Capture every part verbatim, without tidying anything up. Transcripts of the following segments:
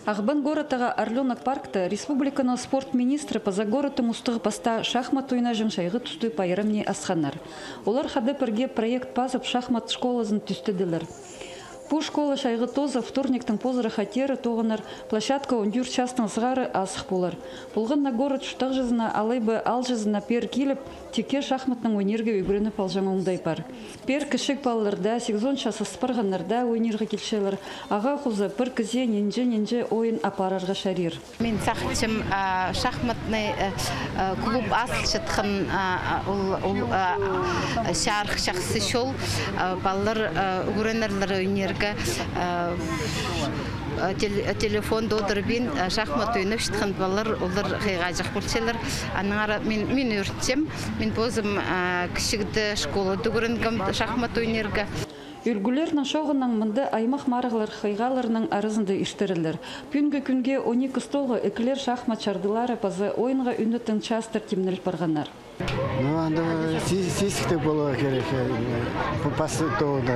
Ағбан городтағы «Орлёнок» паркта республиканың спорт министрі паза городтың устағ-пастаа шахмат ойнаҷаң чайғы тусты пайрамнай асханнар. Олар хада пірге проект пазып, шахмат школазын тӱстеділер. Пу школа чайғы тооза, вторниктің позыра хатире тоғынар. Площадка он тӧрт частаң сығара азых полар. Полған на город чуртағҷызына алай ба аалҷызына пеер киліп, тикке шахматнаң ойнирға ӱгреніп алҷаң оңдай пар. Пеер кічіг палалар даа, сигізон час ас парғаннар даа ойнирға килчелер. Ағаа хоза пір кізее нинҷе-нинҷе ойын апарарға чарир. Мин сағынчам, а, шахматный, э, э, клуб азылчатхан, а, а, ол, ол, а, чарых чахсы чол, а, палалар, а, ӱгренерлер ойнирға, а, а, тел-, телефонда одырыбин, а, шахмат ойнапчатхан палалар, олар хыйғаҷах полчалар. Аннаңар мин, мин ӧрінчем, мин позым, а, кічігде школада ӱгренгем шахмат ойнирға. Ӱлгӱлернің чооғынаң мында аймах марығлар хыйғаларының аразында иртірілер. Пӱӱнгі кӱнге он ікі столға ікілер шахмат чардылары паза ойынға ӱнетін частар тимнел парғаннар. Ну, анда си-, сизіктіг поларға кирек, э, п-, пас тоғында,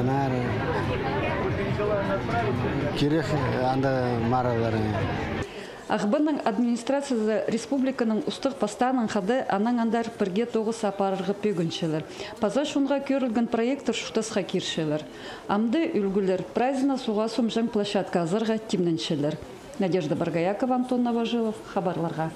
аннаңар кирек, э, анда марығлар. Ағбанның администрациязы республиканың устағ-пастаанаң хада анаң андар пірге тоғыс апарарға пӧгінчелер. Паза чонға кӧрілген проекттер чуртасха кирчелер. Амды ӱлгӱлер прайзына суға сомҷаң площадка азарға тимненчелер. Надежда Боргоякова, Антон Новожилов, хабарларға.